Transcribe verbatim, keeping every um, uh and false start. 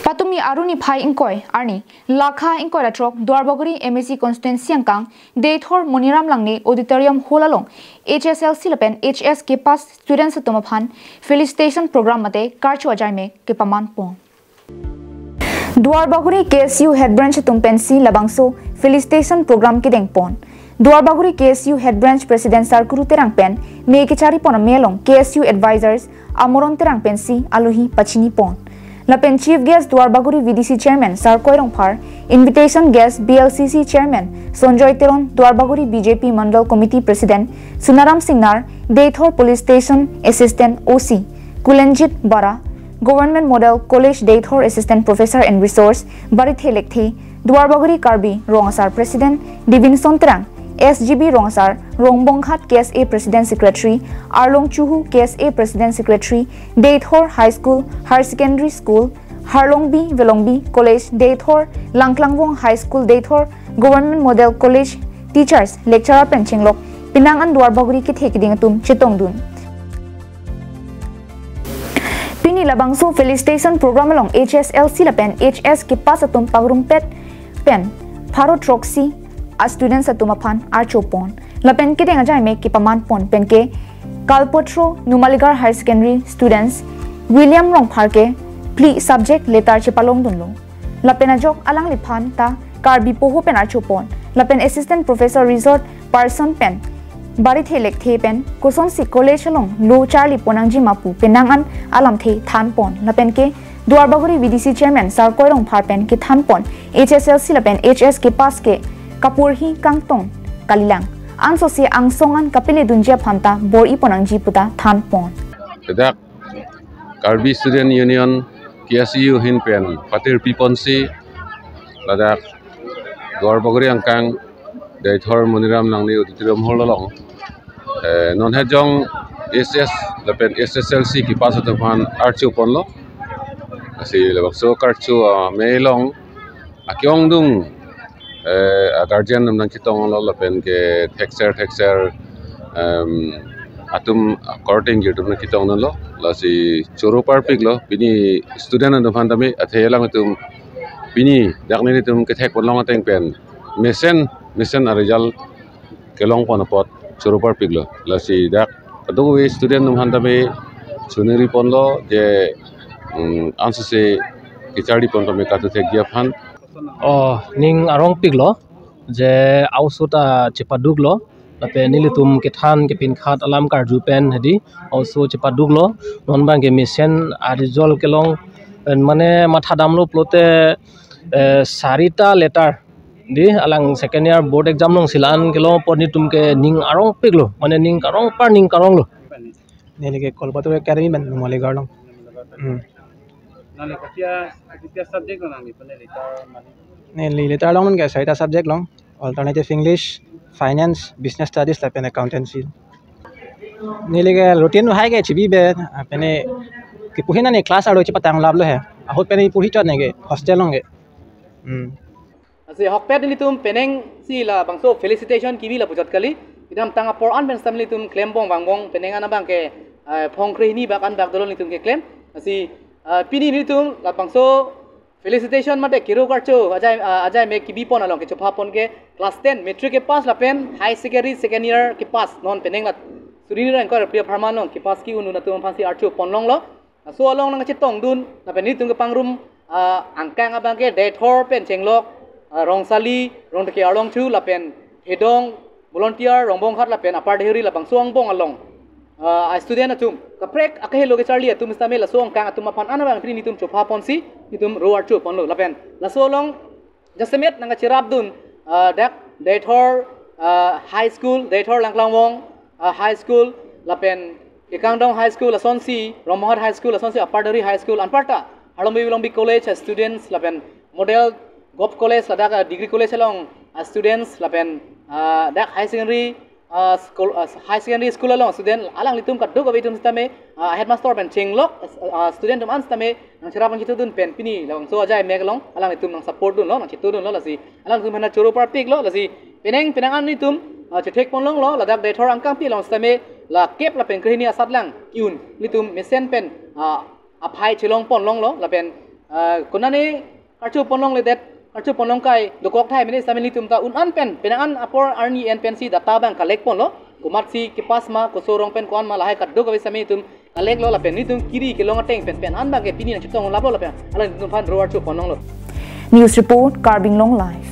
Patumi arni phai ingkoi arni, lakha ingkoi ra throk, Duarbagori M A C constituency angkang, Deithor Moniram Langne Auditorium Hall along H S L C lapen H S K pass students atum aphan felicitation program mate karcho ajai me kepaman pon. Duarbagori K S U head branch atum pensi labangso felicitation program kedeng pon. Duarbagori K S U head branch president Sarkuru Terang pen me kechari pon ame along K S U advisors Amoron Terang pensi alohi pachini pon. Lapen chief guest Duarbagori V D C chairman Sarkoi Rongphar, invitation guest B L C C chairman Sonjoy Teron, Duarbagori B J P mandal committee president Sunaram Singnar, Deithor police station assistant O C Kulenjit Bara, Government Model College Deithor assistant professor and resource Barithe Lekthe, Duarbagori Karbi Rong Asar president Divinson Terang, S G B Rong Asar, Rongbonghat K S A president secretary Arlong Chuhu, K S A president secretary, Deithor High School, Higher Secondary School, Harlongbi Velongbi College Deithor, Langklangvong High School Deithor, Government Model College teachers, lecturer pen chenglok penang an Duarbagori kethe keding atum chetongdun. Pini labangso felicitation program along H S L C lapen H S K pass atum pagrumpet pen pharo throksi a students atum aphan archo pon. Lapen kedeng ajai me kepaman pon pen ke Kalpotro Numaligarh Higher Secondary students William Rongphar ke phli subject letter chepalongdunlo. Lapen ajok alangliphan ta Karbi poho pen archo pon. Lapen assistant professor resource person pen Barithe Lekthe pen kosonsi college along lo charli pon nangji ma pu penang an alamthe than pon. Lapen ke Duarbagori V D C chairman Sarkoi Rongphar pen kethan pon H S L C lapen H S K pass ke kaporhi kangtong kalilang. Ansose angsong an kapele dunji aphan ta bor-i pon nangji puta than pon. Ladak Karbi Student Union K S U ahin pen patir pi ponsi ladak Duarbagori angkang Deithor Moniram Langne Auditorium Hall along, eh, non hejong H S lapen H S L C kepass atum aphan archo ponlo. Lasi labangso karcho, ah, ame along akeongdung, eh, a guardian atum nangchetonglo lapen ke thekser thekser, em, atum korte ingjir atum nangchetonglo. Lasi choro parpiklo, pini student atum aphan tame athe alanglitum pini dak nelitum kethek ponlong ateng pen mesen mesen a result kelong pon apot choro parpiklo. Lasi dak kadokave student atum aphan tame choningri ponlo je, mm, ansose kecharli pon tame katu thekji aphan. Oh, ning arongpiklo je a-oso ta chepaduklo. Lapen nelitum kethan kepinkhat alam karju pen hedi a-oso chepaduklo. Non abang ke mesen a result kelong pen mane mathadamlo pulote, eh, sarita letter di alang second year board exam alongsi la-an kelong apot nelitum ke ning arongpiklo, mane ning karong par ning karonglo. Neli ke Kolpatro Academy pen Numaligarh along. Hmm. Nangli kopi-a, kopi-a subject lo nangli pune letter mali? Neli letter along non ke sarita subject lo. Alternative English, Finance, Business Studies lapen Accountancy. Neli ke routine hai ke chibi be, ah, pene kipuhin ani class arlo chepatang lap lo he. Ahut pene purhi chot neke hostel along ke. Hmm. Lasi ahokpet nelitum penang si labangso felicitation kebi lapuchot kali. Kedamtang apor an pen seta nelitum klembom vangbom penang an abang ke, eh, phongkre hini bak an bak dolo nelitum keklem. Lasi, eh, pini nelitum labangso felicitation mate kiro karcho ajai, eh, ajai me kebi pon along kechopha pon ke class ten matric kepass lapen higher secondary second year kepass non penang la suri ni rang kor priya pharman along kepass ke-un un atum aphansi archo ponlonglo. Laso along nangchetongdun, lapen nelitum kepangrum, ah, angkang abang ke Deithor pen chenglok, ah, Rongsali, Rongteke Arlong Chuhu, lapen Hedong, Volunteer, Rongbonghat, lapen Upper Deuri, labangso angbong along, ah, a student atum kaprek akehelo kecharli atum sitame laso angkang atum aphan an abang pini nelitum chopha ponsi, nelitum ro archo ponlo, lapen laso along jasemet nangkacherapdun, ah, dak Deithor, ah, High School, Deithor Langklangvong, ah, High School, lapen Kekangdong High School lasonsi, Rongbonghat High School lasonsi, Upper Deuri High School, anparta Harlongbi Velongbi College, ah, students, lapen Model Govt College, ladak, ah, Degree College along, ah, students, lapen, ah, dak High Secondary, ah, school, ah, High Secondary School along student alanglitum kadokave atum sitame, ah, headmaster pen chenglok, ah, student atum an sitame nangcherap nangchetongdun pen pini labangso ajai mek along alanglitum nangsupport dunlo, nangchetongdunlo, lasi alangtum aphan choro parpiklo, lasi penang penang an nelitum, ah, chethek ponlonglo, ladak Deithor angkangpi along sitame la kep lapen krehini asatlang ke-un nelitum mesen pen, ah, aphai chelong ponlonglo, lapen Ah, konane karcho ponlongledet, karcho ponlong kai dokok thai mene sitame nelitum ta un-an pen, penang an apor arni en pensi data abang collect ponlo, komatsi kepass ma, koso rong pen ko-an ma lahai kadokave sitame nelitum collect lo lapen nelitum kiri kelong ateng pen, pen an abang ke pini nangchetong laplo lapen, alanglitum aphan ro archo ponlonglo. News report, Karbi Anglong Live.